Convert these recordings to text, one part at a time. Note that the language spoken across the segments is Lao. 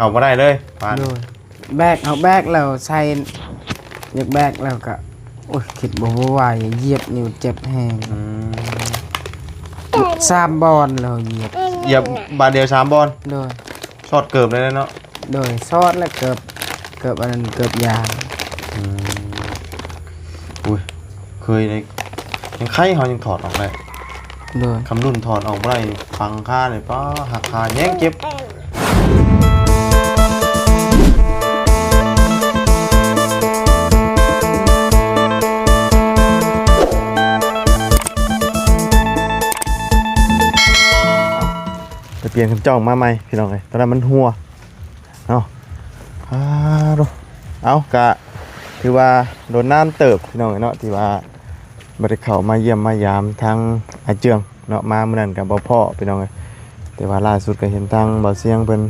ເຂົ້າບໍ່ໄດ້ເລີຍ ປານ ໂດຍ ແບກ ເຮົາແບກແລ້ວໃສ່ ຢາກແບກແລ້ວກະ ໂອ້ຍ ຄິດບໍ່ ບໍ່ໄຫວ ຢຽບນິ້ວເຈັບແຮງ ອືມ ສາມບ່ອນແລ້ວຢຽບ ຢຽບບາດດຽວສາມບ່ອນ ໂດຍ ຊອດເກີບໄດ້ເນາະ ໂດຍ ຊອດແລ້ວເກີບ ເກີບອັນນັ້ນ ເກີບຢາງ ອືມ ອຸ້ຍ ເຄີຍໄດ້ ຍັງໄຄເຮົາຍັງຖອດອອກໄດ້ ໂດຍ ຄຳລຸ້ນຖອດອອກບໍ່ໄດ້ ຝັງຄານີ້ ປ້າ ຫັກຄາແຮງເຈັບ ໄປປ່ຽນຄັນຈ້ອງມາໃໝ່ ພີ່ນ້ອງເອີຍ ຕອນນັ້ນມັນຮົ່ວ ເນາະ ອາ ໂດ ເອົາ ກະຖືວ່າດົນນານເຕີບ ພີ່ນ້ອງເອີຍເນາະ ທີ່ວ່າບໍ່ໄດ້ເຂົ້າມາຢ້ຽມມາຢາມທາງອາເຈືອງເນາະ ມາມື້ນັ້ນກະບໍ່ພໍ້ ພີ່ນ້ອງເອີຍ ແຕ່ວ່າລ່າສຸດກະເຫັນທາງບ່າວຊຽງເພິ່ນ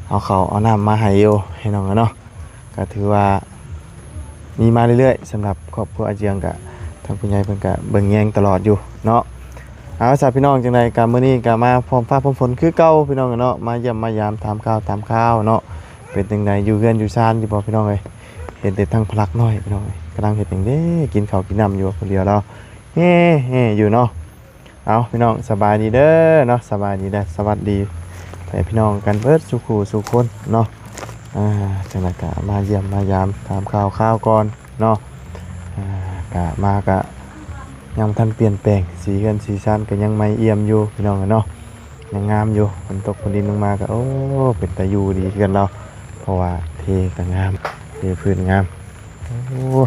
ເອົາເຂົ້າເອົານ້ຳມາໃຫ້ຢູ່ ພີ່ນ້ອງເອີຍເນາະ ກະຖືວ່າມີມາເລື້ອຍໆ ສຳລັບຄອບຄົວອາເຈືອງ ກະທາງຜູ້ໃຫຍ່ເພິ່ນກະເບິ່ງແຍງຕະຫຼອດຢູ່ເນາະ ເອົາຊະ ພີ່ນ້ອງ ຈັ່ງໃດກະມື້ນີ້ກະມາພ້ອມຟ້າພ້ອມຝົນຄືເກົ່າ ພີ່ນ້ອງເນາະ ມາຢ້ຽມມາຢາມຖາມຂ່າວຖາມຄາວເນາະ ເປັນຈັ່ງໃດ ຢູ່ເຮືອນຢູ່ຊານຢູ່ບໍ່ ພີ່ນ້ອງເອີຍ ເຫັນແຕ່ທາງພະລັກນ້ອຍ ພີ່ນ້ອງເອີຍ ກຳລັງເຮັດຫຍັງເດ້ ກິນເຂົ້າກິນນ້ຳຢູ່ ຜູ້ດຽວລາວແຮ່ໆຢູ່ເນາະ ເອົາ ພີ່ນ້ອງ ສະບາຍດີເດີເນາະ ສະບາຍດີເດີ ສະຫວັດດີໃຫ້ພີ່ນ້ອງກັນເບິດສູ່ຄູ່ສູ່ຄົນເນາະ ອ່າ ຈັ່ງໃດກະມາຢ້ຽມມາຢາມຖາມຂ່າວຄາວກ່ອນເນາະ ອ່າ ກະມາກະ ຍັງບໍ່ທັນປ່ຽນແປງ ສີເຮືອນສີຊານກໍຍັງໃໝ່ອ່ຽມຢູ່ ພີ່ນ້ອງເອີຍເນາະ ຍັງງາມຢູ່ ຝົນຕົກຝົນດິນລົງມາກໍ ໂອ້ ເປັນຕາຢູ່ດີຄືກັນລາວ ເພາະວ່າເທກໍງາມ ເທພື້ນງາມ ໂອ້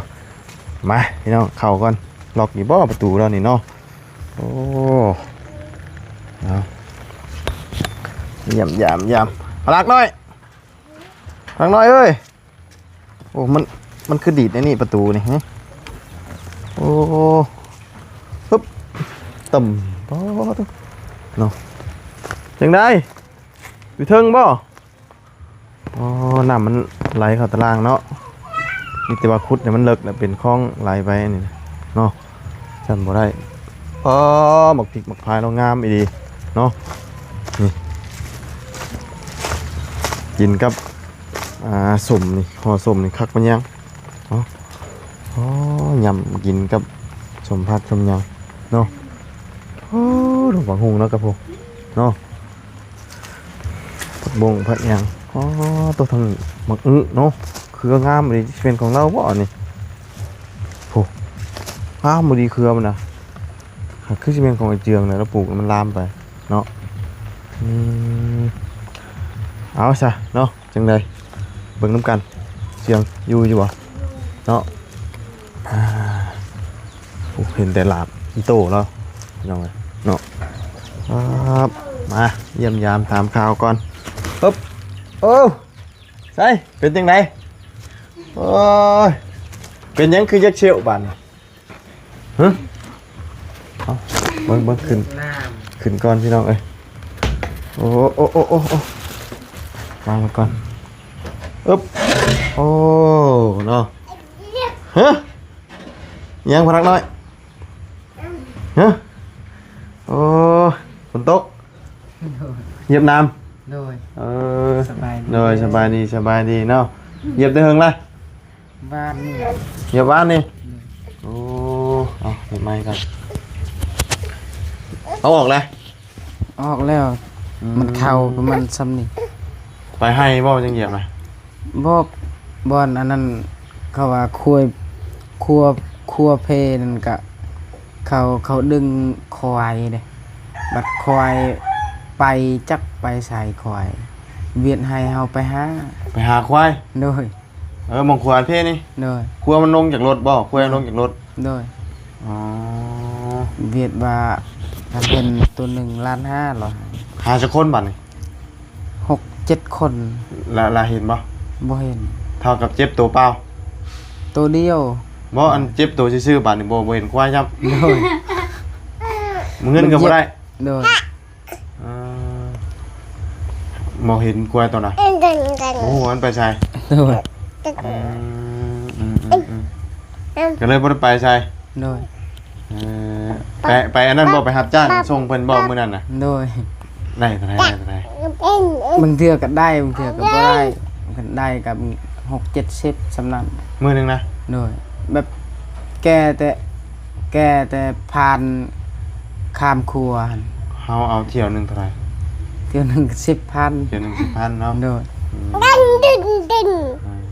ມາ ພີ່ນ້ອງ ເຂົ້າກ່ອນ ລັອກຢູ່ບໍ່ປະຕູລາວນີ້ເນາະ ໂອ້ ເອົາ ຢ້ຽມຢາມຢາມ ພະລັກນ້ອຍ ພະລັກນ້ອຍເອີຍ ໂອ້ ມັນ ມັນຄືດີດໃນນີ້ປະຕູນີ້ ໂອ້ ຮຶບ ຕຶ້ມ ປາດໂທ້ ເນາະ ຈັ່ງໃດ ຢູ່ເທິງບໍ່? ອໍ ນ້ຳມັນໄຫຼເຂົ້າຕາລ່າງເນາະ ມີແຕ່ວ່າຂຸດໃຫ້ມັນເລິກ ແລ້ວເປັນຄອງໄຫຼໄປນີ້ເນາະ ຊັ້ນບໍ່ໄດ້ ອໍ ໝາກພິກໝາກພາຍລາວງາມອີ່ຫຼີເນາະ ນີ້ ກິນກັບ ອ່າ ສົ້ມນີ້ ຫໍ່ສົ້ມນີ້ຄັກປານຫຍັງ ອໍ ອໍ ຫຍ້ຳກິນກັບສົ້ມຜັກສົ້ມຫຍັງເນາະ ອໍ ດອກບັກຫຸ່ງເນາະ ກັບພວກເນາະ ຜັກບົ້ງຜັກຫຍັງ ອໍ ໂຕ ທັງໝາກອຶເນາະ ເຄືອງາມອີ່ຫຼີ ຊິແມ່ນຂອງລາວບໍ່ອັນນີ້ ໂອ້ ງາມອີ່ຫຼີເຄືອມັນນະ ຄືຊິແມ່ນຂອງໄອ້ເຈືອງນະ ລາວປູກແລ້ວມັນລາມໄປເນາະ ອືມ ເອົາຊະເນາະ ຈັ່ງໃດ ເບິ່ງນຳກັນ ສຽງຢູ່ຢູ່ບໍ່ເນາະ ອ່າ ໂອ້ ເຫັນແຕ່ລາບອີ່ໂຕ້ແລ້ວ ພີ່ນ້ອງເອີຍເນາະ ມາຢ້ຽມຢາມຖາມຂ່າວກ່ອນ ປຶບ ໂອ້ ໃສ ເປັນຈັ່ງໃດ ໂອ້ຍ ເປັນຫຍັງຄືຢາກເຊວບາດນີ້ ຮະ ເອົາ ເບິ່ງ ເບິ່ງ ຂຶ້ນ ຂຶ້ນກ່ອນ ພີ່ນ້ອງເອີຍ ໂອ້ ໂອ້ ໂອ້ ໂອ້ ວາງໄວ້ກ່ອນ ອຶບ ໂອ້ ເນາະ ຮະ ຫຍັງພະນັກນ້ອຍ ຮະ ໂອ້ ຝົນຕົກ ໂດຍ ຢຽບນ້ຳ ໂດຍ ເອີ ສະບາຍດີ ໂດຍ ສະບາຍດີ ສະບາຍດີເນາະ ຢຽບແຕ່ເຫິງລະ ວານນີ້ ຢຽບວານນີ້ ໂດຍ ໂອ້ ເອົາ ເຮັດໃໝ່ກ່ອນ ເອົາອອກແລ້ວ ອອກແລ້ວ ອືມ ມັນເຂົ້າປະມານຊ່ຳນີ້ ໄປໄຮ່ບໍ່ ຈັ່ງຢຽບນະ ບໍ່ ບ່ອນອັນນັ້ນ ເຂົາວ່າຄົວ ຄົວ ຄົວເພນັ້ນກະ ເຂົາ ເຂົາດຶງຄວາຍເດ້ ບັດຄວາຍໄປ ຈັກໄປໃສຄວາຍ ວຽດໃຫ້ເຮົາໄປຫາ ໄປຫາຄວາຍ ໂດຍ ເອີ ໝ່ອງຂົວເພນີ້ ໂດຍ ຂົວມັນລົງຈາກລົດບໍ່? ຂົວມັນລົງຈາກລົດ ໂດຍ ອໍ ວຽດວ່າ ຄັນເຫັນໂຕໜຶ່ງລ້ານຫ້າ ລະ ຫາຈັກຄົນບາດນີ້? ຫົກເຈັດຄົນ ລະ ລະເຫັນບໍ່? ບໍ່ເຫັນ ເທົ່າກັບເຈັບໂຕເປົ່າ ໂຕດຽວ ບໍ່ ອັນເຈັບໂຕຊື່ໆ ບາດນີ້ບໍ່ ບໍ່ເຫັນຄວາຍຊ້ຳ ໂດຍ ເງິນກໍບໍ່ໄດ້ ໂດຍ ອ່າ ບໍ່ເຫັນຄວາຍໂຕນະ ບໍ່ຮູ້ມັນໄປໃສ ໂດຍ ອືມ ອືມ ອືມ ອືມ ກໍເລີຍບໍ່ໄດ້ໄປໃສ ໂດຍ ເອີ ໄປ ໄປອັນນັ້ນບໍ່ ໄປຮັບຈ້າງສົ່ງເພິ່ນບໍ່ມື້ນັ້ນນະ ໂດຍ ໄດ້ເທົ່າໃດ ໄດ້ເທົ່າໃດ ບາງເທື່ອກໍໄດ້ ບາງເທື່ອກໍບໍ່ໄດ້ ຄັນໄດ້ກໍຫົກເຈັດສິບ ສ່ຳນັ້ນ ມື້ໜຶ່ງນະ. ໂດຍ ແບບແກ່ແຕ່ ແກ່ແຕ່ຜ່ານຂ້າມຂົວຫັ້ນ. ເຮົາເອົາຖ້ຽວໜຶ່ງເທົ່າໃດ? ຖ້ຽວໜຶ່ງສິບພັນ. ຖ້ຽວໜຶ່ງສິບພັນເນາະ. ໂດຍ ອືມ ອືມ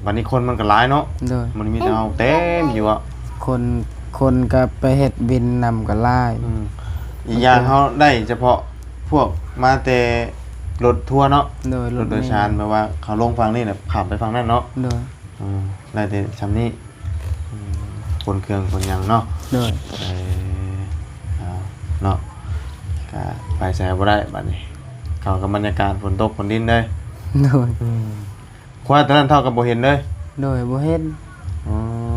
ບັດນີ້ຄົນມັນກໍຫຼາຍເນາະ. ໂດຍ ມັນມີແຕ່ເຮົາເຕັມຢູ່ອະ ຄົນ ຄົນກໍໄປເຮັດວິນນຳກໍຫຼາຍ. ອືມ ອີກຢ່າງເຮົາໄດ້ສະເພາະພວກມາແຕ່ລົດທົວເນາະ. ໂດຍ ລົດໂດຍສານ ແບບວ່າເຂົາລົງຝັ່ງນີ້ແລ້ວຂ້າມໄປຝັ່ງນັ້ນເນາະ. ໂດຍ ອືມ ໄດ້ແຕ່ຊ່ຳນີ້. ອືມ ຂົນເຄື່ອງຂົນຫຍັງເນາະ. ໂດຍ ເອີ ເອົາເນາະ ກະໄປໃສບໍ່ໄດ້ບາດນີ້ ເຂົ້າກັບບັນຍາກາດຝົນຕົກຝົນດິນເດ້. ໂດຍ ອືມ ຄວາຍຕົວນັ້ນເທົ່າກັບບໍ່ເຫັນເລີຍ. ໂດຍ ບໍ່ເຫັນ. ອໍ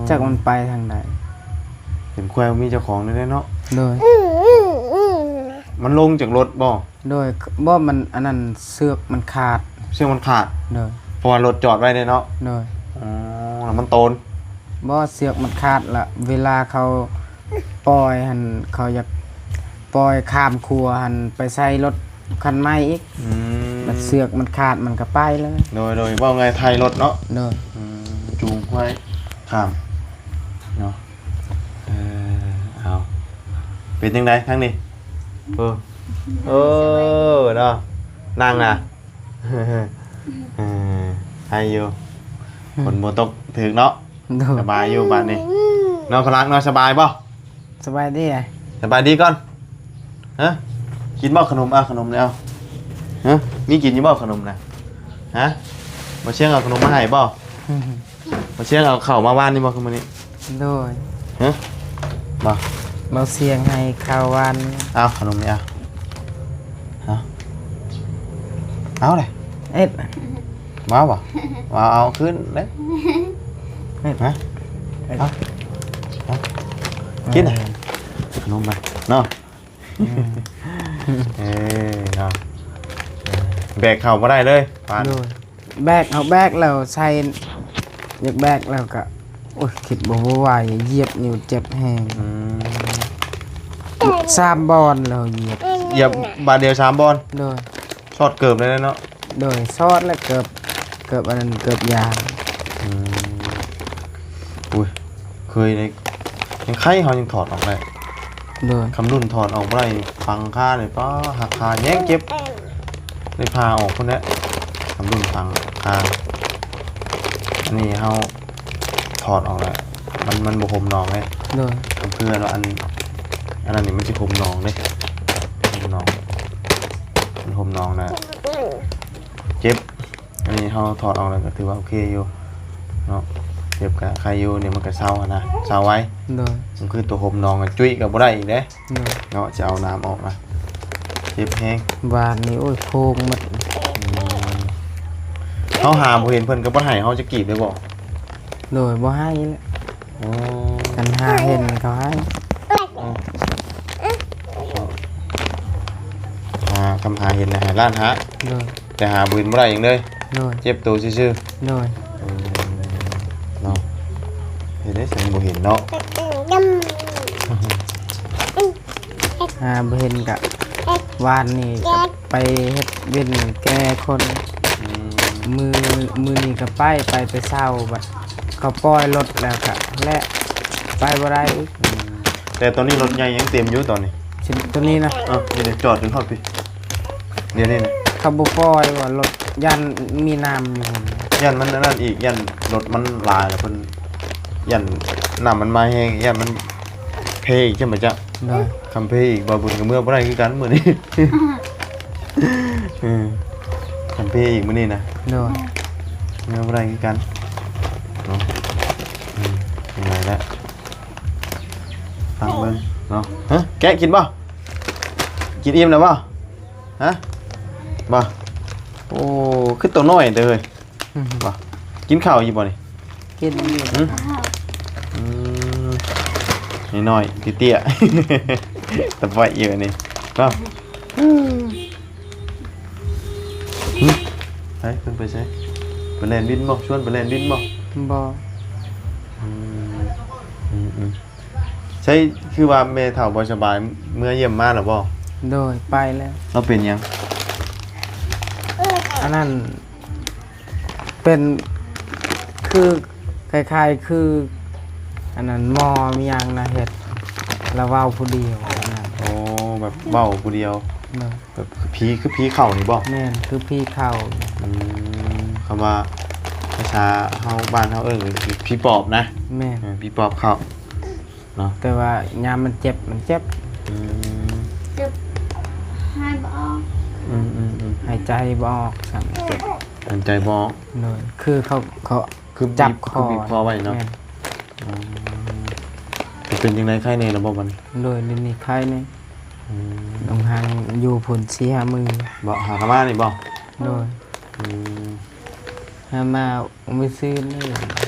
ຈັກມັນໄປທາງໃດ ເປັນຄວາຍບໍ່ມີເຈົ້າຂອງເລີຍເນາະ. ໂດຍ ມັນລົງຈາກລົດບໍ່? ໂດຍ ບໍ່ ມັນອັນນັ້ນ ເຊືອກມັນຂາດ. ເຊືອກມັນຂາດ. ໂດຍ ເພາະວ່າລົດຈອດໄວ້ເດ້ເນາະ. ໂດຍ ອໍ ແລ້ວມັນໂຕນ. ບໍ່ ເຊືອກມັນຂາດລະ ເວລາເຂົາປ່ອຍຫັ້ນ ເຂົາຢາກປ່ອຍຂ້າມຂົວຫັ້ນ ໄປໃສ່ລົດຄັນໃໝ່ອີກ. ອືມ ບັດເຊືອກມັນຂາດ ມັນກໍໄປເລີຍ. ໂດຍ ໂດຍ ເວົ້າງ່າຍໄຖ່ລົດເນາະ. ໂດຍ ອືມ ຈູງຄວາຍຂ້າມເນາະ. ເອີ ເອົາ ເປັນຈັ່ງໃດທາງນີ້? ເອີ ເອີ ເນາະ ນັ່ງນະ ເອີ ໄດ້ຢູ່ ຝົນບໍ່ຕົກຖືກເນາະ. ໂດຍ ສະບາຍຢູ່ບາດນີ້ ນ້ອງຄະລັກເນາະ. ສະບາຍບໍ່? ສະບາຍດີ. ສະບາຍດີກ່ອນ. ຮະ ກິນບໍ່ຂະໜົມ? ເອົາຂະໜົມນີ້ ເອົາ. ຮະ ມີກິນຢູ່ບໍ່ຂະໜົມນະ? ຮະ ບໍ່ຊຽງເອົາຂະໜົມມາໃຫ້ບໍ່? ບໍ່ຊຽງເອົາເຂົ້າມາວານນີ້ບໍ່ ຄືມື້ນີ້? ໂດຍ ຮະ ບໍ່ ບໍ່ຊຽງໃຫ້ເຂົ້າວານ. ເອົາຂະໜົມນີ້ ເອົາ ເອົາ ເອົາເດ້. ເອັດ ມາບໍ່? ມາເອົາຄືນເດ້. ເຮັດ ຮະ ເຮັດ ເອົາ ເອົາ ກິນນະ ເອີ ຂະໜົມໄປເນາະ. ອືມ ເອີ ເນາະ ເອີ ແບກເຂົ້າບໍ່ໄດ້ເລີຍ ປານ ໂດຍ ແບກ ເຮົາແບກແລ້ວໃສ່ ຢາກແບກແລ້ວກະ ໂອ້ຍ ຄິດບໍ່ ບໍ່ໄຫວ ຢຽບນິ້ວເຈັບແຮງ. ອືມ ສາມບ່ອນແລ້ວຢຽບ ຢຽບບາດດຽວສາມບ່ອນ. ໂດຍ ຊອດເກີບໄດ້ເນາະ. ໂດຍ ຊອດແລ້ວເກີບ ເກີບອັນນັ້ນ ເກີບຢາງ. ອືມ ອຸ້ຍ ເຄີຍໄດ້ ຍັງໄຄເຮົາຍັງຖອດອອກໄດ້. ໂດຍ ຄຳລຸ້ນຖອດອອກບໍ່ໄດ້ ຝັງຄານີ້ ປ້າ ຫັກຄາແຮງເຈັບ ໄດ້ຜ່າອອກພຸ້ນແຫຼະ ຄຳລຸ້ນຝັງຄາ. ອັນນີ້ເຮົາຖອດອອກແລ້ວ ມັນ ມັນບໍ່ຫົ່ມໜອງເດ້. ໂດຍ ມັນຄືອັນ ອັນ ອັນນັ້ນນີ້ມັນຊິຫົ່ມໜອງເດ້ ຫົ່ມໜອງ ມັນຫົ່ມໜອງນະ ເຈັບ. ອັນນີ້ເຮົາຖອດອອກແລ້ວກໍຖືວ່າໂອເຄຢູ່ເນາະ ເຈັບກໍໄຄຢູ່ ດຽວມັນກໍເຊົາຫັ້ນນະ ເຊົາໄວ. ໂດຍ ມັນຄືຕົວຫົ່ມໜອງ ຈຸ້ຍກໍບໍ່ໄດ້ອີກເດ້. ໂດຍ ເນາະ ຈະເອົານ້ຳອອກນະ ເຈັບແຮງ. ວານນີ້ ໂອ້ຍ ໂພງໝົດ. ອືມ ເຮົາຫາບໍ່ເຫັນເພິ່ນກໍບໍ່ໃຫ້ເຮົາຈັກກີບເລີຍບໍ່? ໂດຍ ບໍ່ໃຫ້ແຫຼະ. ໂອ້ ຄັນຫາເຫັນເຂົາໃຫ້. ໂອ້ ຫາ ຄຳຫາເຫັນນະ ໃຫ້ລ້ານຫາ. ໂດຍ ແຕ່ຫາບໍ່ເຫັນບໍ່ໄດ້ຫຍັງເລີຍ. ໂດຍ ເຈັບໂຕຊື່ໆ. ໂດຍ ເອີ ເນາະ ເຮັດໄດ້ຊັ້ນ ບໍ່ເຫັນເນາະ. ຫາບໍ່ເຫັນກະ ວານນີ້ກະໄປເຮັດເວັນແກ່ຄົນ. ອືມ ມື້ ມື້ນີ້ກໍໄປ ໄປແຕ່ເຊົ້າ ບັດເຂົາປ່ອຍລົດແລ້ວກະແລະ ໄປບໍ່ໄດ້ອີກ. ອືມ ແຕ່ຕອນນີ້ລົດໃຫຍ່ຍັງເຕັມຢູ່ຕອນນີ້. ຊິ ໂຕນີ້ນະ ເອີ ນີ້ເດ ຈອດຈົນຮອດພີ້ ດຽວນີ້ນະ ເຂົາບໍ່ປ່ອຍວ່າລົດ ຢ້ານມີນ້ຳຢູ່ພຸ້ນ. ຢ້ານມັນອັນນັ້ນອີກ ຢ້ານລົດມັນຫຼາຍແລ້ວເພິ່ນ ຢ້ານນ້ຳມັນມາແຮງ ຢ້ານມັນເພອີກ ຈັ່ງບໍ່ຈັກ. ໂດຍ ຄັນເພອີກ ບ່າວບຸນກໍເມືອບໍ່ໄດ້ຄືກັນມື້ນີ້. ເອີ ຄັນເພອີກມື້ນີ້ນະ. ໂດຍ ເມືອບໍ່ໄດ້ຄືກັນເນາະ. ອືມ ເປັນໄງລະ ຟັງເບິ່ງເນາະ. ຮະ ແກະກິນບໍ່? ກິນອີ່ມແລ້ວບໍ່? ຮະ ບໍ່? ໂອ້ ຄືໂຕນ້ອຍແທ້ເຮີ້ຍ. ອືມ ບໍ່? ກິນເຂົ້າຢູ່ບໍ່ນີ້? ກິນຢູ່. ຫຶ? ອືມ ນ້ອຍໆ ເຕ້ຍໆ ຕະໄບຢູ່ນີ້ ບໍ່? ຫຶ? ໃສ ເພິ່ນໄປໃສ? ໄປແລ່ນວິນບໍ່? ຊວນໄປແລ່ນວິນບໍ່? ບໍ່. ອືມ ອືມໆ. ໃສ ຄືວ່າແມ່ເຖົ້າບໍ່ສະບາຍ ເມືອຢ້ຽມມາແລ້ວບໍ່? ໂດຍ ໄປແລ້ວ. ລາວເປັນຫຍັງ? ອັນນັ້ນເປັນຄື ຄ້າຍໆຄືອັນນັ້ນໝໍມີຫຍັງນະເຮັດ ລະເວົ້າຜູ້ດຽວອັນນັ້ນ. ໂອ້ ແບບເວົ້າຜູ້ດຽວ ໂດຍ ແບບຄືຜີ ຄືຜີເຂົ້ານີ້ບໍ່? ແມ່ນ ຄືຜີເຂົ້າ. ອືມ ຄຳວ່າພາສາເຮົາ ບ້ານເຮົາເອີ້ນຄືຜີປອບນະ. ແມ່ນ ເອີ ຜີປອບເຂົ້າເນາະ ແຕ່ວ່າຍາມມັນເຈັບ ມັນເຈັບ. ອືມ ເຈັບ ຫາຍບໍ່ອອກ. ອືມໆໆ ຫາຍໃຈບໍ່ອອກຊ້ຳ ເຈັບ ຫາຍໃຈບໍ່ອອກ. ໂດຍ ຄືເຂົາ ເຂົາ ຄື ຈັບ ບີບ ຄໍ ຄືບີບຄໍໄວ້ເນາະ. ແມ່ນ ອືມ ເປັນຈັ່ງໃດ ໄຄແດ່ແລ້ວບໍ່ບັດນີ້? ໂດຍ ດຽວນີ້ໄຄແດ່. ອືມ ຕ້ອງຫາຢູ່ພຸ້ນສີ່ຫ້າມື້. ບໍ່ ຫາກະມານີ້ບໍ່? ໂດຍ. ອືມ ຫາມາມື້ຊືນນີ້.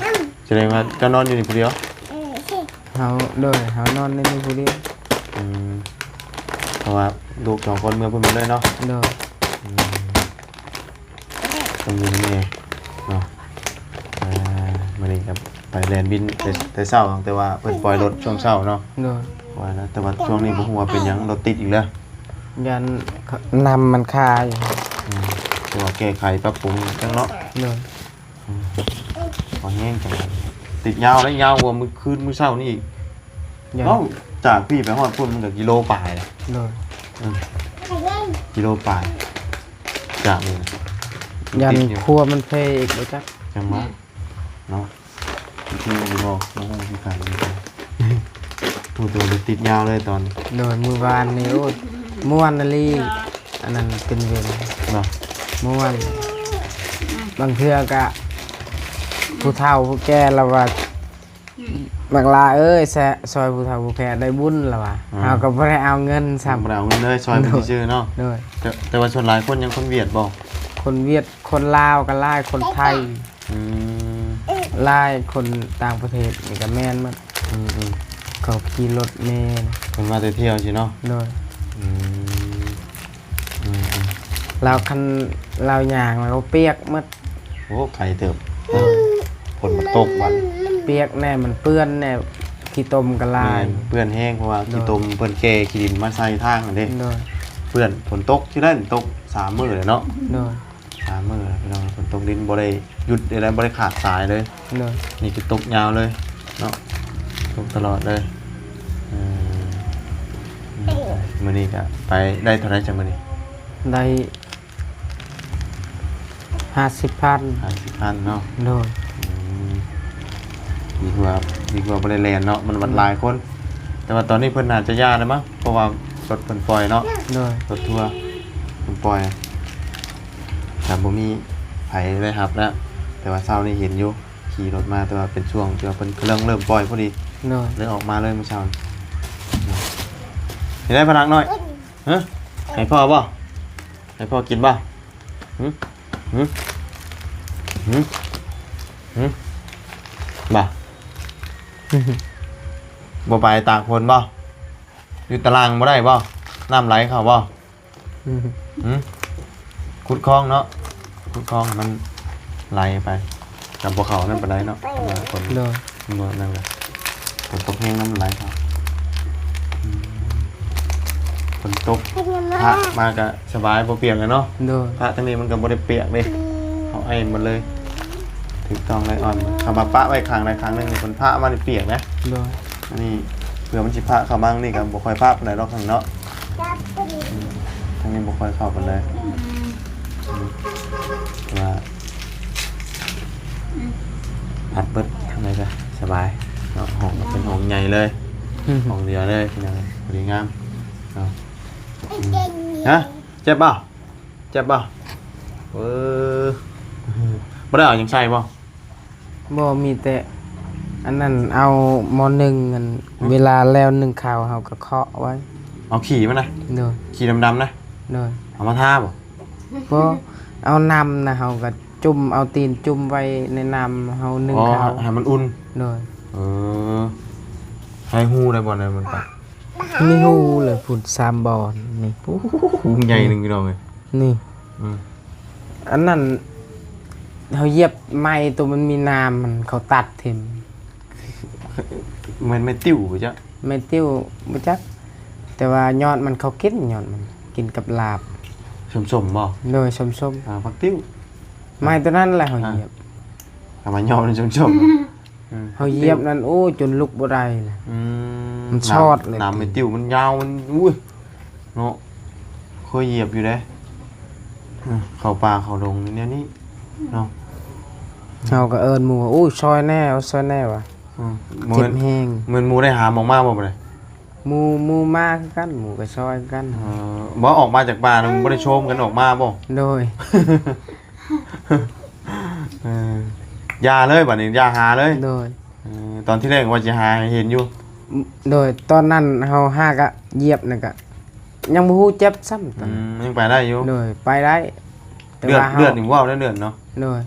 ສະແດງວ່າເຈົ້ານອນຢູ່ນີ້ຜູ້ດຽວ? ເຮົາ ໂດຍ ເຮົານອນໃນນີ້ຜູ້ດຽວ. ອືມ ເພາະວ່າລູກສອງຄົນເມືອພຸ້ນໝົດເລີຍເນາະ? ໂດຍ. ອືມ ຕ້ອງຢູ່ນຳແມ່ເນາະ. ອ່າ ມື້ນີ້ກໍໄປແລ່ນບິນແຕ່ ແຕ່ເຊົ້າ ແຕ່ວ່າເພິ່ນປ່ອຍລົດຊ່ວງເຊົ້າເນາະ. ໂດຍ. ວ່າແລ້ວ ແຕ່ວ່າຊ່ວງນີ້ບໍ່ຮູ້ວ່າເປັນຫຍັງ ລົດຕິດອີກແລ້ວ. ຢ້ານນ້ຳມັນຄາຢູ່. ອືມ ແຕ່ວ່າແກ້ໄຂປັບປຸງຈັ່ງເນາະ. ໂດຍ. ອືມ ພໍແຮງຈັງ ຕິດຍາວແລ້ວ ຍາວກວ່າມື້ຄືນມື້ເຊົ້ານີ້ອີກ. ເວົ້າຈາກພີ້ໄປຮອດພຸ້ນມັນກໍກິໂລປາຍແຫຼະ. ໂດຍ. ເອີ ກິໂລປາຍ ຈາກນີ້ ຢ້ານ ຕິດຢູ່ ຂົວມັນເພອີກບໍ່ຈັກ. ຈັ່ງວ່າເນາະ ຄືຢູ່ບໍ່ ບໍ່ຮູ້ຄືກັນ. ຮູ້ແຕ່ວ່າຕິດຍາວເລີຍຕອນ. ໂດຍ. ມື້ວານນີ້ ໂອ້ຍ ມ່ວນອີ່ຫຼີ. ອັນນັ້ນເປັນເວນເນາະ ມ່ວນ. ບາງເທື່ອກະຜູ້ເຖົ້າຜູ້ແກ່ລາວວ່າ ບັກຫຼ້າເອີຍ ແຊະ ຊ່ອຍຜູ້ເຖົ້າຜູ້ແກ່ໄດ້ບຸນລະວ່າ. ອືມ ເຮົາກໍບໍ່ໄດ້ເອົາເງິນຊ້ຳ. ບໍ່ໄດ້ເອົາເງິນເລີຍ ຊ່ອຍເພິ່ນຊື່ໆເນາະ. ໂດຍ. ແຕ່ ແຕ່ວ່າສ່ວນຫຼາຍຄົນຍັງຄົນຫວຽດບໍ່? ຄົນຫວຽດ ຄົນລາວກໍຫຼາຍ ຄົນໄທ. ອືມ ຫຼາຍ ຄົນຕ່າງປະເທດນີ້ກໍແມ່ນໝົດ. ອືມໆ ເຂົາຂີ່ລົດແມ່ນ ເພິ່ນມາແຕ່ທ່ຽວຊິເນາະ. ໂດຍ. ອືມ ອືມໆ ລາວຄັນລາວຍ່າງລາວປຽກໝົດ. ໂອ້ ໄກເຕີບ. ໂດຍ. ຝົນມັນຕົກບັດ ປຽກແດ່ ມັນເປື້ອນແດ່ ຂີ້ຕົມກໍຫຼາຍ. ແມ່ນ ເປື້ອນແຮງ ເພາະວ່າ ໂດຍ ຂີ້ຕົມເພິ່ນແກ່ຂີ້ດິນມາໃສ່ທາງຫັ້ນເດ້. ໂດຍ. ເປື້ອນ ຝົນຕົກທີ່ໄດ້ຕົກສາມມື້ແລ້ວເນາະ. ໂດຍ. ສາມມື້ແລ້ວພີ່ນ້ອງ ຝົນຕົກດິນບໍ່ໄດ້ຢຸດໃດໆ ບໍ່ໄດ້ຂາດສາຍເລີຍ. ໂດຍ. ນີ້ຄືຕົກຍາວເລີຍເນາະ ຕົກຕະຫຼອດເລີຍ. ເອີ ມື້ນີ້ກະໄປໄດ້ເທົ່າໃດຊັ້ນມື້ນີ້? ໄດ້ຫ້າສິບພັນ. ຫ້າສິບພັນເນາະ. ໂດຍ. ອືມ ດີກວ່າ ດີກວ່າບໍ່ໄດ້ແລ່ນເນາະ ມັນບັດ ໂດຍ ຫຼາຍຄົນ. ແຕ່ວ່າຕອນນີ້ເພິ່ນໜ້າຈະຢ່າແລ້ວມັ້ງ ເພາະວ່າລົດເພິ່ນປ່ອຍເນາະ. ໂດຍ. ລົດທົວເພິ່ນປ່ອຍ ກະບໍ່ມີໃຜໄດ້ຮັບແລ້ວ. ແຕ່ວ່າເຊົ້ານີ້ເຫັນຢູ່ ຂີ່ລົດມາ ແຕ່ວ່າເປັນຊ່ວງທີ່ວ່າເພິ່ນກຳລັງເລີ່ມປ່ອຍພໍດີ. ໂດຍ. ເລີຍອອກມາເລີຍມື້ເຊົ້າ. ເຮັດໄດ້ພະນັກນ້ອຍ? ຮະ? ໃຫ້ພໍ່ບໍ່? ໃຫ້ພໍ່ກິນບໍ່? ຫຶ? ຫຶ? ຫຶ? ຫຶ? ບໍ່? ບໍ່ໄປຕາກຝົນບໍ່? ຢູ່ຕາລ່າງບໍ່ໄດ້ບໍ່? ນ້ຳໄຫຼເຂົ້າບໍ່? ຫຶ? ຂຸດຄອງເນາະ ຂຸດຄອງໃຫ້ມັນໄຫຼໄປ ກະບໍ່ເຂົ້ານັ້ນປານໃດເນາະ. ໂດຍ. ເນາະ ນັ້ນແຫຼະ ຝົນຕົກແຮງນ້ຳມັນໄຫຼເຂົ້າ. ອືມ ຝົນຕົກ ພະມາກະສະບາຍ ບໍ່ປຽກເລີຍເນາະ. ໂດຍ. ພະທາງນີ້ມັນກະບໍ່ໄດ້ປຽກເດ້ ເຮົາໄອໝົດເລີຍ. ຖືກຕ້ອງເລີຍ ອ່ອນ ຄຳວ່າປະໄວ້ຂ້າງໃດຂ້າງໜຶ່ງ ມັນພະມານີ້ປຽກນະ. ໂດຍ. ອັນນີ້ເພື່ອມັນຊິພະເຂົ້າມານີ້ກໍບໍ່ຄ່ອຍພະປານໃດດອກທາງນີ້ເນາະ. ອືມ ທາງນີ້ບໍ່ຄ່ອຍເຂົ້າປານໃດ. ອືມ ແຕ່ວ່າ ອືມ ອັດເບິດທາງໃດກໍສະບາຍເນາະ. ຫ້ອງກໍເປັນຫ້ອງໃຫຍ່ເລີຍ ຫ້ອງດຽວເລີຍ ພີ່ນ້ອງ ພໍດີງາມເນາະ. ອືມ ຮະ? ເຈັບບໍ່? ເຈັບບໍ່? ເອີ ບໍ່ໄດ້ເອົາຫຍັງໃສ່ບໍ່? ບໍ່ ມີແຕ່ອັນນັ້ນ ເອົາໝໍ້ໜຶ້ງ ອັນ ຫຶ? ເວລາແລ້ວໜຶ້ງເຂົ້າ ເຮົາກໍເຄາະໄວ້. ເອົາຂີ້ມັນນະ? ໂດຍ. ຂີ້ດຳໆນະ? ໂດຍ. ເອົາມາທາບໍ່? ບໍ່ ເອົານ້ຳນະ ເຮົາກໍຈຸ່ມ ເອົາຕີນຈຸ່ມໄວ້ໃນນ້ຳ ເຮົາໜຶ້ງເຂົ້າ. ອໍ ໃຫ້ມັນອຸ່ນ. ໂດຍ. ເອີ ໃຫ້ຮູ້ໄດ້ບໍ່ ໃນມັນປະ ມີຮູເລີຍພຸ້ນ ສາມບ່ອນນີ້. ໂອ້ໂຫ ຮູໃຫຍ່ໜຶ່ງ ພີ່ນ້ອງເອີຍ ນີ້. ອືມ ອັນນັ້ນ ເຮົາຢຽບໄມ້ໂຕມັນມີນ້ຳ ມັນ ເຂົາຕັດຖິ້ມ. ແມ່ນໄມ້ຕິ້ວບໍ່ຈັກ? ໄມ້ຕິ້ວບໍ່ຈັກ ແຕ່ວ່າຍອດມັນເຂົາກິນ ຍອດມັນກິນກັບລາບ. ເຂົ ສົ້ມໆບໍ່? ໂດຍ ສົ້ມໆ ອ່າ ຜັກຕິ້ວ ໄມ້ຕົວນັ້ນແຫຼະເຮົາ ອ່າ ຢຽບ ເອົາມາຍ້ອມໃນສົ້ມໆ ອືມ ເຮົາຢຽບນັ້ນ ໂອ້ ຈົນລຸກບໍ່ໄດ້ລະ ອືມ ມັນຊອດເລີຍ ໜາມໄມ້ຕິ້ວມັນຍາວ ມັນ ອຸ້ຍ ເນາະ ເຄີຍຢຽບຢູ່ເດ້ ເອີ ເຂົ້າປ່າເຂົ້າດົງແນວນີ້ເນາະ ເຮົາກໍເອີ້ນໝູ່ວ່າ ໂອ້ຍ ຊ່ອຍແດ່ ຊ່ອຍແດ່ວ່າ ອືມ ເຈັບແຮງ ແມ່ນໝູ່ໄດ້ຫາມອອກມາບໍ່ບັດນີ້? ໝູ່ ໝູ່ມາຄືກັນ ໝູ່ກໍຊ່ອຍຄືກັນ ເອີ ບໍ່ອອກມາຈາກປ່ານະ ບໍ່ໄດ້ໂຊມກັນອອກມາບໍ່? ໂດຍ ເອີ ຢ່າເລີຍບັດນີ້ ຢ່າຫາເລີຍ ໂດຍ ເອີ ຕອນທີແລກວ່າຊິຫາໃຫ້ເຫັນຢູ່ ໂດຍ ຕອນນັ້ນເຮົາຫາກະຢຽບນັ້ນກະ ຍັງບໍ່ຮູ້ເຈັບຊ້ຳຕອນນັ້ນ ອືມ ຍັງໄປໄດ້ຢູ່ ໂດຍ ໄປໄດ້ ແຕ່ວ່າເລືອດ ເລືອດນີ້ເວົ້າໄດ້ເລືອດເນາະ ໂດຍ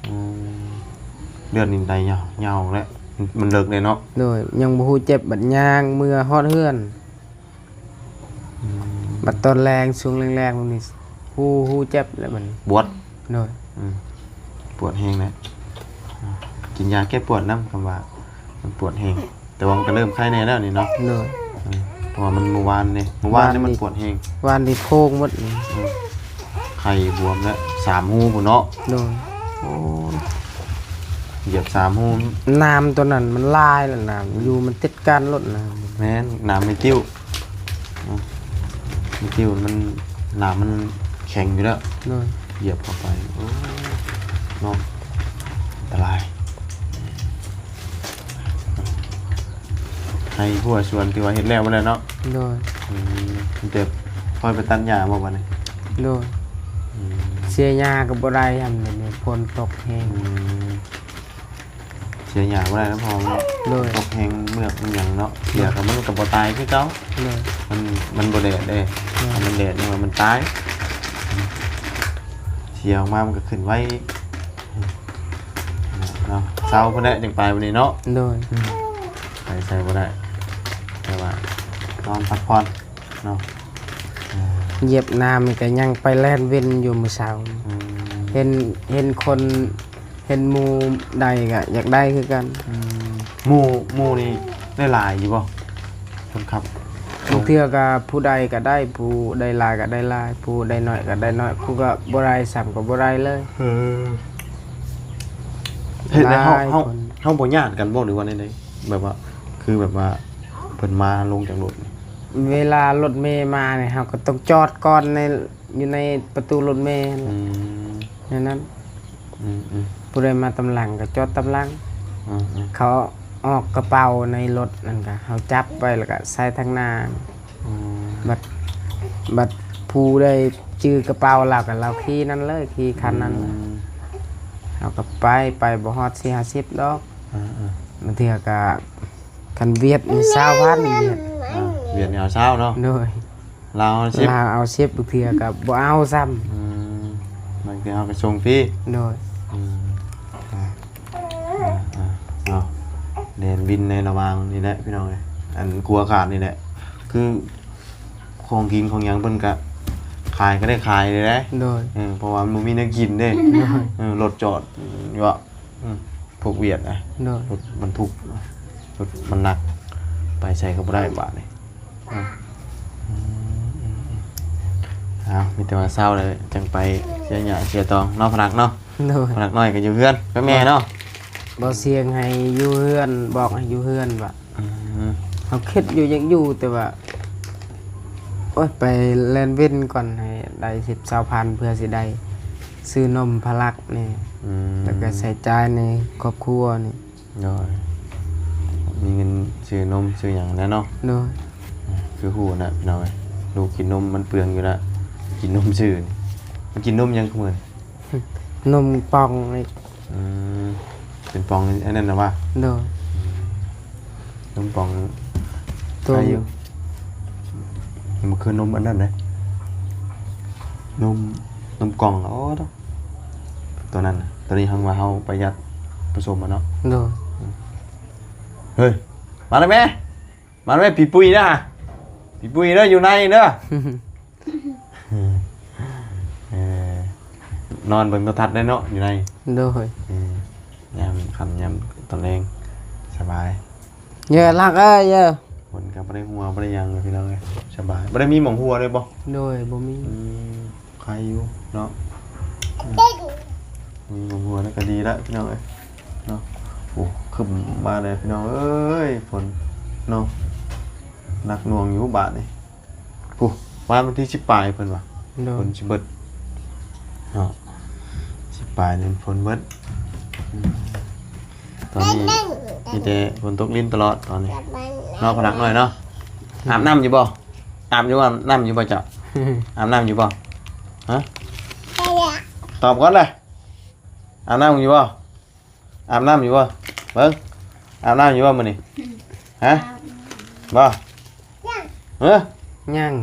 ອືມ ເລືອດນີ້ໄດ້ຍາວ ຍາວແຫຼະ ມັນເລິກເດ້ເນາະ ໂດຍ ຍັງບໍ່ຮູ້ເຈັບ ບັດຍ່າງເມືອຮອດເຮືອນ ອືມ ບັດຕອນແລງ ຊ່ວງແລງໆ ແບບນີ້ ຮູ້ ຮູ້ເຈັບແລ້ວບັດນີ້ ປວດ ໂດຍ ອືມ ປວດແຮງແຫຼະ ອືມ ກິນຢາແກ້ປວດນຳ ຄຳວ່າມັນປວດແຮງ ແຕ່ວ່າມັນກໍເລີ່ມໄຄແດ່ແລ້ວນີ້ເນາະ ໂດຍ ອືມ ເພາະວ່າມັນມື້ວານນີ້ ມື້ວານນີ້ມັນປວດແຮງ ວານນີ້ໂພງໝົດນີ້ ອືມ ໄຂ່ບວມແລ້ວ ສາມຮູພຸ້ນເນາະ ໂດຍ ໂອ້ ຢຽບສາມຮູ ໜາມຕົວນັ້ນມັນຫຼາຍແລ້ວ ໜາມຢູ່ມັນຕິດກັນໂລດ ໜາມ ແມ່ນ ໜາມໄມ້ຕິ້ວ ອືມ ໄມ້ຕິ້ວມັນ ໜາມມັນແຂງຢູ່ແລ້ວ ໂດຍ ຢຽບເຂົ້າໄປ ໂອ້ ເນາະ ອັນຕະລາຍ ໄຮ່ຮົ້ວສວນຖືວ່າເຮັດແລ້ວໝົດແລ້ວເນາະ ໂດຍ ອືມ ແຕ່ຄ່ອຍໄປຕັດຫຍ້າບໍ່ບັດນີ້? ໂດຍ ອືມ ເສຍຫຍ້າກໍບໍ່ໄດ້ ຍາມນີ້ຝົນຕົກແຮງ ອືມ ເສຍຫຍ້າບໍ່ໄດ້ນະ ເພາະວ່າ ໂດຍ ຕົກແຮງ ເມືອກມັນຫຍັງເນາະ ເສຍກໍມັນກໍບໍ່ຕາຍຄືເກົ່າ ໂດຍ ມັນ ມັນບໍ່ແດດເດ້ ໂດຍ ຖ້າມັນແດດນີ້ວ່າມັນຕາຍ ເສຍອອກມາມັນກໍຂຶ້ນໄວອີກ ເນາະ ເຊົ້າພຸ້ນແຫຼະຈຶ່ງໄປມື້ນີ້ເນາະ ໂດຍ ອືມ ໄປໃສບໍ່ໄດ້ ແຕ່ວ່ານອນພັກຜ່ອນເນາະ ເອີ ຢຽບນ້ຳນີ້ກໍຍັງໄປແລ່ນວິນຢູ່ມື້ເຊົ້າ ອືມ ເຫັນ ເຫັນຄົນ ເຫັນໝູ່ໄດ້ກໍຢາກໄດ້ຄືກັນ ອືມ ໝູ່ ໝູ່ນີ້ໄດ້ຫຼາຍຢູ່ບໍ່? ຄົນຂັບ ບາງເທື່ອກໍຜູ້ໃດກໍໄດ້ ຜູ້ໄດ້ຫຼາຍກໍໄດ້ຫຼາຍ ຜູ້ໄດ້ໜ້ອຍກໍໄດ້ໜ້ອຍ ຜູ້ກໍບໍ່ໄດ້ຊ້ຳກໍບໍ່ໄດ້ເລີຍ ເອີ ເຮັດໃຫ້ເຮົາ ຫຼາຍ ເຮົາ ຄົນ ເຮົາບໍ່ຢ້ານກັນບໍ່ ຫຼືວ່າແນວໃດ? ແບບວ່າ ຄືແບບວ່າເພິ່ນມາລົງຈາກລົດ ເວລາລົດເມມານີ້ ເຮົາກໍຕ້ອງຈອດກ່ອນໃນ ຢູ່ໃນປະຕູລົດເມ ອືມ ແນວນັ້ນ ອືມໆ ຜູ້ໃດມາຕາມຫຼັງກໍຈອດຕາມຫຼັງ ອືມໆ ເຂົາອອກກະເປົາໃນລົດນັ້ນກະ ເຮົາຈັບໄວ້ແລ້ວກະໃສ່ທາງໜ້າ ອືມ ບັດ ບັດຜູ້ໃດຈື່ກະເປົາລາວກະລາວຂີ່ນັ້ນເລີຍ ຂີ່ຄັນນັ້ນ ອືມ ເຮົາກະໄປ ໄປບໍ່ຮອດສີ່ຫ້າສິບດອກ ເອີໆ ບາງເທື່ອກະ ຄັນຫວຽດນີ້ຊາວພັນ ຫວຽດ ອ່າ ຫວຽດນີ້ເອົາຊາວເນາະ ໂດຍ ລາວເອົາສິບ ລາວເອົາສິບ ບາງເທື່ອກໍບໍ່ເອົາຊ້ຳ ອືມ ບາງເທື່ອເຮົາກໍສົ່ງຟຣີ ໂດຍ ອືມ ອ່າ ອ່າ ເນາະ ແລ່ນວິນໃນລະຫວ່າງນີ້ແຫຼະພີ່ນ້ອງເອີຍ ອັນຂົວຂາດນີ້ແຫຼະ ຄືຂອງກິນຂອງຫຍັງເພິ່ນກະຂາຍກໍໄດ້ຂາຍເດ້ ໂດຍ ເອີ ເພາະວ່າມັນບໍ່ມີແນວກິນເດ້ ໂດຍ ເອີ ລົດຈອດຢູ່ ອືມ ພວກຫວຽດນະ ໂດຍ ລົດບັນທຸກ ລົດມັນໜັກ ໄປໃສກໍບໍ່ໄດ້ບາດນີ້ ອືມ ເອົາ ມີແຕ່ວ່າເຊົ້າແລ້ວຈັ່ງໄປເສຍຫຍ້າເສຍຕອງເນາະ ພະນັກເນາະ ໂດຍ ພະນັກນ້ອຍກໍຢູ່ເຮືອນກັບແມ່ເນາະ ບໍ່ສຽງໃຫ້ຢູ່ເຮືອນ ບອກໃຫ້ຢູ່ເຮືອນວ່າ ອືມ ເຮົາຄິດຢູ່ຢາກຢູ່ ແຕ່ວ່າ ໂອ້ຍ ໄປແລ່ນວິນກ່ອນ ໃຫ້ໄດ້ສິບຊາວພັນ ເພື່ອຊິໄດ້ຊື້ນົມພະລັກນີ້ ອືມ ແລ້ວກໍໃຊ້ຈ່າຍໃນຄອບຄົວນີ້ ໂດຍ ມີເງິນຊື້ນົມຊື້ຫຍັງແດ່ເນາະ ໂດຍ ຄືຮູ້ນະພີ່ນ້ອງເອີຍ ລູກກິນນົມມັນເປືອງຢູ່ລະ ກິນນົມຊື່ນີ້ ມັນກິນນົມຫຍັງມື້ນີ້? ນົມປ່ອງນີ້ ອືມ ເປັນປ່ອງອັນນັ້ນນະວ່າ ໂດຍ ອືມ ນົມປ່ອງ ຕົວ ໄດ້ຢູ່ ມັນຄືນົມອັນນັ້ນເດ້ ນົມ ນົມກ່ອງ ໂອ້ ຕົວນັ້ນນະ ຕົວນີ້ເຮົາວ່າເຮົາປະຢັດປະສົມອະເນາະ ໂດຍ ເຮີ້ຍ ມາແລ້ວແມ່ ມາແລ້ວ ພີ່ປຸ້ຍນະ ພີ່ປຸ້ຍເດີ ຢູ່ໃນເດີ ເອີ ນອນເບິ່ງໂທລະທັດໄດ້ເນາະ ຢູ່ໃນ ໂດຍ ເອີ ຍາມຄ່ຳຍາມຕອນແລງ ສະບາຍ ເຢີ ຫຼັກເອີຍ ເຢີ ຄົນກໍບໍ່ໄດ້ຫົວບໍ່ໄດ້ຫຍັງເລີຍພີ່ນ້ອງເອີຍ ສະບາຍ ບໍ່ໄດ້ມີໝ່ອງຫົວເລີຍບໍ່? ໂດຍ ບໍ່ມີ ອືມ ໄປຢູ່ເນາະ ອືມ ມີຫົວແລ້ວກໍດີລະພີ່ນ້ອງເອີຍເນາະ. ໂອ້ ຄຶ້ມມາແລ້ວພີ່ນ້ອງເອີຍ ຝົນເນາະ ໜັກໜ່ວງຢູ່ບາດນີ້. ຜູ້ ວານວັນທີສິບປາຍເພິ່ນວ່າ ໂດຍ ຝົນຊິເບິດເນາະ ສິບປາຍນີ້ຝົນເບິດ. ອືມ ຕອນນີ້ມີແຕ່ຝົນຕົກລິນຕະຫຼອດຕອນນີ້ເນາະ ພະນັກນ້ອຍເນາະ. ອືມ ອາບນ້ຳຢູ່ບໍ່? ອາບຢູ່ ອາບນ້ຳຢູ່ບໍ່ເຈົ້າ? ອາບນ້ຳຢູ່ບໍ່? ຮະ? ຕອບກ່ອນລະ ອາບນ້ຳຢູ່ບໍ່? ອາບນ້ຳຢູ່ບໍ່? ເບິ່ງ ອາບນ້ຳຢູ່ບໍ່ມື້ນີ້? ຮະ? ບໍ່ ຍັງ ເອີ ຍັງ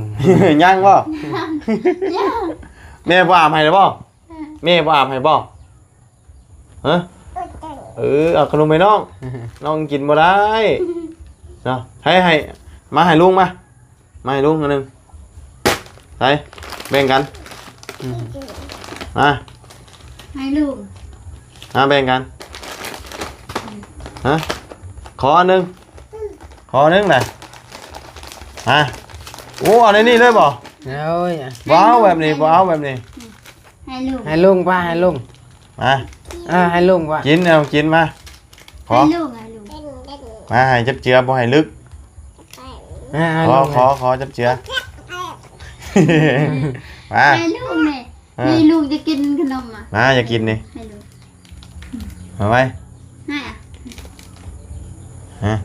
ຍັງບໍ່? ຍັງ ແມ່ບໍ່ອາບໃຫ້ລະບໍ່? ແມ່ບໍ່ອາບໃຫ້ບໍ່? ຮະ? ເອີ ເອົາຂະໜົມໃຫ້ນ້ອງ ນ້ອງກິນບໍ່ໄດ້ເນາະ. ໃຫ້ ໃຫ້ ມາໃຫ້ລຸງ ມາ ມາໃຫ້ລຸງອັນໜຶ່ງ ໃສ່ ແບ່ງກັນ ອືມ ມາ ໃຫ້ລຸງ ມາແບ່ງກັນ ຮະ? ຂໍອັນໜຶ່ງ ຂໍອັນໜຶ່ງນະ ມາ. ໂອ້ ເອົາໃນນີ້ເລີຍບໍ່? ໂອ້ຍ ບໍ່ເອົາແບບນີ້ ບໍ່ເອົາແບບນີ້ ໃຫ້ລຸງ ໃຫ້ລຸງ ວ່າໃຫ້ລຸງ ມາ ເອີ ໃຫ້ລຸງວ່າ ກິນ ເອົາກິນມາ ຂໍ ໃຫ້ລຸງ ໃຫ້ລຸງ ມາ ໃຫ້ຈັບເຈືອ ບໍ່ໃຫ້ລຶກ ເອີ ໃຫ້ ຂໍ ລຸງ ຂໍ ຂໍຈັບເຈືອ ມາ ໃຫ້ລຸງແມ່ ເອີ ນີ້ລູກຈະກິນຂະໜົມອະ ມາ ຢາກກິນນີ້ ໃຫ້ລູກ ເອົາໄວ້ ໃຫ້ອະ ຮະ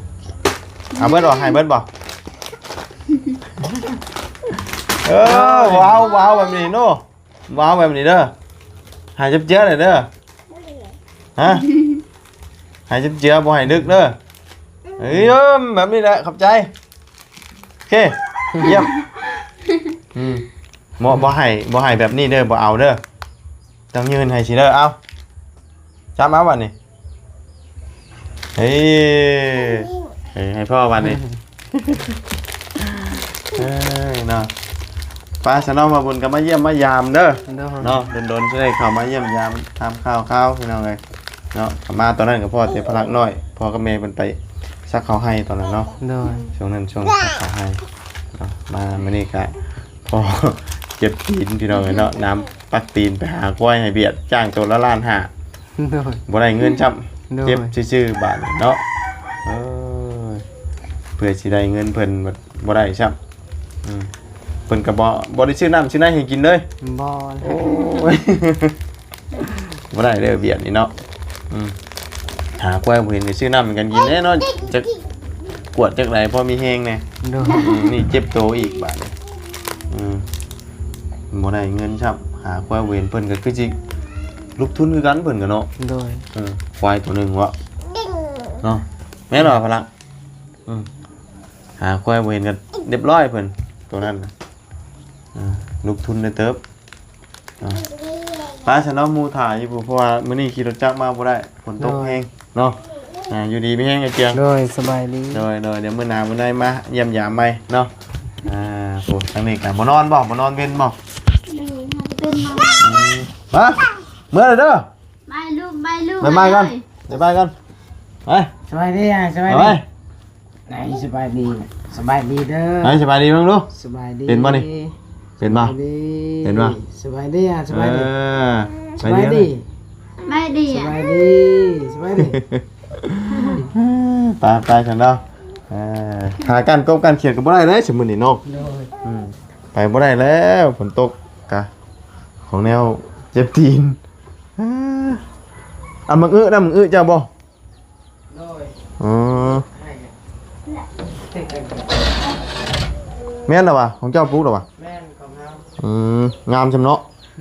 ເອົາເບິດບໍ່? ໃຫ້ເບິດບໍ່? ເອີ ວ້າວ ວ້າວແບບນີ້ເນາະ ວ້າວແບບນີ້ເດີ ໃຫ້ຈັບເຈືອແດ່ເດີ ຮະ ໃຫ້ຈັບເຈືອ ບໍ່ໃຫ້ດຶກເດີ. ເອີ ແບບນີ້ແຫຼະ ຂອບໃຈ ໂອເຄ ຢ້ຽມ. ອືມ ບໍ່ ບໍ່ໃຫ້ ບໍ່ໃຫ້ແບບນີ້ເດີ ບໍ່ເອົາເດີ ຕ້ອງຍື່ນໃຫ້ຊິເດີ. ເອົາ ຈັບເອົາບາດນີ້ ເອີ ເອີ ໃຫ້ພໍ່ບາດນີ້ ເອີເນາະ. ໄປຊະເນາະ ມາບຸນກໍມາຢ້ຽມມາຢາມເດີ ໂດຍ ເນາະ ດົນໆຊິໄດ້ເຂົ້າມາຢ້ຽມຢາມຖາມຂ່າວໆ ພີ່ນ້ອງເອີຍເນາະ. ມາຕອນນັ້ນກໍພໍ້ແຕ່ພະລັກນ້ອຍ ພໍ່ກັບແມ່ເພິ່ນໄປສັກເຂົ້າໄຮ່ຕອນນັ້ນເນາະ ໂດຍ ຊ່ວງນັ້ນຊ່ວງສັກເຂົ້າໄຮ່ເນາະ. ມາມື້ນີ້ກໍພໍ້ເຈັບຕີນ ພີ່ນ້ອງເອີຍເນາະ ນ້ຳປັກຕີນໄປຫາຄວາຍໃຫ້ບຽດ ຈ້າງໂຕລະລ້ານຫ້າ ໂດຍ ບໍ່ໄດ້ເງິນຊ້ຳ ໂດຍ ເຈັບຊື່ໆບາດນີ້ເນາະ. ເອີ ເພື່ອຊິໄດ້ເງິນເພິ່ນບັດບໍ່ໄດ້ຊ້ຳ ອືມ ເພິ່ນກໍບໍ່ ບໍ່ໄດ້ຊື້ນ້ຳຊື້ໃນໃຫ້ກິນເລີຍ ບໍ່ເລີຍ ໂອ້ຍ ບໍ່ໄດ້ເດີ ບຽດນີ້ເນາະ. ອືມ ຫາຄວາຍບໍ່ເຫັນກໍຊື້ນ້ຳໃຫ້ກັນກິນແດ່ເນາະ ຈັກກວດຈັກໃດພໍມີແຮງແດ່ ໂດຍ ອືມ ນີ້ເຈັບໂຕອີກບາດນີ້ ອືມ ບໍ່ໄດ້ເງິນຊ້ຳ ຫາຄວາຍບໍ່ເຫັນ ເພິ່ນກໍຄືຊິລົງທຶນຄືກັນ ເພິ່ນກໍເນາະ ໂດຍ ເອີ ຄວາຍໂຕໜຶ່ງເນາະ ແມ່ນບໍ່ພະລັກ? ອືມ ຫາຄວາຍບໍ່ເຫັນກໍລຽບຮ້ອຍເພິ່ນ ໂຕນັ້ນນະ ເອີ ລົງທຶນໄດ້ເຕີບ. ອ່າ ໄປຊະເນາະ ໝູ່ຖ້າຢູ່ພຸ້ນ ເພາະວ່າມື້ນີ້ຂີ່ລົດຈັກມາບໍ່ໄດ້ ຝົນຕົກແຮງເນາະ. ອ່າ ຢູ່ດີມີແຮງ ອ້າຍຈຽງ ໂດຍ ສະບາຍດີ ໂດຍໆ ດຽວມື້ໜ້າມື້ໃນມາຢ້ຽມຢາມໃໝ່ເນາະ. ອ່າ ໂອ້ ທາງນີ້ກໍບໍ່ນອນບໍ່ ບໍ່ນອນເວັນບໍ່? ມາ ເມືອແລ້ວເດີ ບາຍລູກ ບາຍລູກ ບາຍບາຍກ່ອນ ບາຍບາຍກ່ອນ ໄປ ສະບາຍດີ ອ້າຍ ສະບາຍດີ ໄປ ໄດ້ ສະບາຍດີ ສະບາຍດີເດີ ໄປ ສະບາຍດີເບິ່ງດູ ສະບາຍດີ ເປັນບໍ່ນີ້ ເປັນບໍ່ ສະບາຍດີ ເປັນບໍ່ ສະບາຍດີ ອ້າຍ ສະບາຍດີ ເອີ ສະບາຍດີ ສະບາຍດີ ສະບາຍດີ ສະບາຍດີ ໄປ ໄປຊັ້ນເນາະ. ເອີ ຫາກ້ານກົບກ້ານຂຽດກໍບໍ່ໄດ້ເດ້ ຊຸມມື້ນີ້ເນາະ ໂດຍ ອືມ ໄປບໍ່ໄດ້ແລ້ວ ຝົນຕົກກະ ຂອງແນວເຈັບຕີນ. ເອີ ອັນບັກອຶນະ ບັກອຶເຈົ້າບໍ່? ໂດຍ ອໍ ແມ່ນລະຫວາ ຂອງເຈົ້າປູກລະຫວາ? ແມ່ນ ຂອງເຮົາ ອືມ ງາມຊ່ຳເນາະ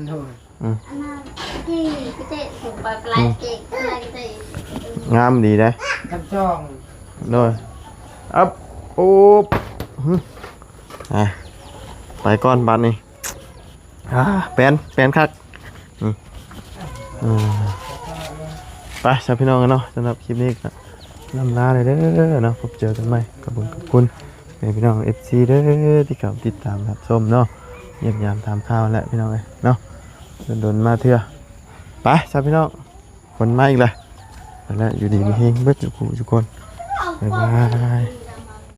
ໂດຍ ອືມ ອັນນັ້ນທີ່ໄປເຕະ ໄປປະໄລເຕະ ໄປເຕະ ງາມດີເດ້ ຄັນຈອງ ໂດຍ ອັບ ໂອບ ຫຶ ອ່າ ໄປກ່ອນບາດນີ້. ອ່າ ແປນ ແປນຄັກ ອືມ ອ່າ ໄປຊະພີ່ນ້ອງເນາະ ສຳລັບຄລິບນີ້ກໍລ່ຳລາເລີຍເດີເນາະ ພົບເຈີກັນໃໝ່ ຂອບຄຸນ ຂອບຄຸນແມ່ພີ່ນ້ອງເອັຟຊີເດີ ທີ່ເຂົ້າຕິດຕາມຮັບຊົມເນາະ ຢ້ຽມຢາມຖາມຂ່າວແຫຼະພີ່ນ້ອງເອີຍເນາະ ດົນໆມາເທື່ອ. ໄປຊະພີ່ນ້ອງ ຝົນມາອີກແລ້ວ ໄປແລ້ວ ຢູ່ດີມີແຮງເບິດທຸກຜູ້ທຸກຄົນ ບາຍບາຍ.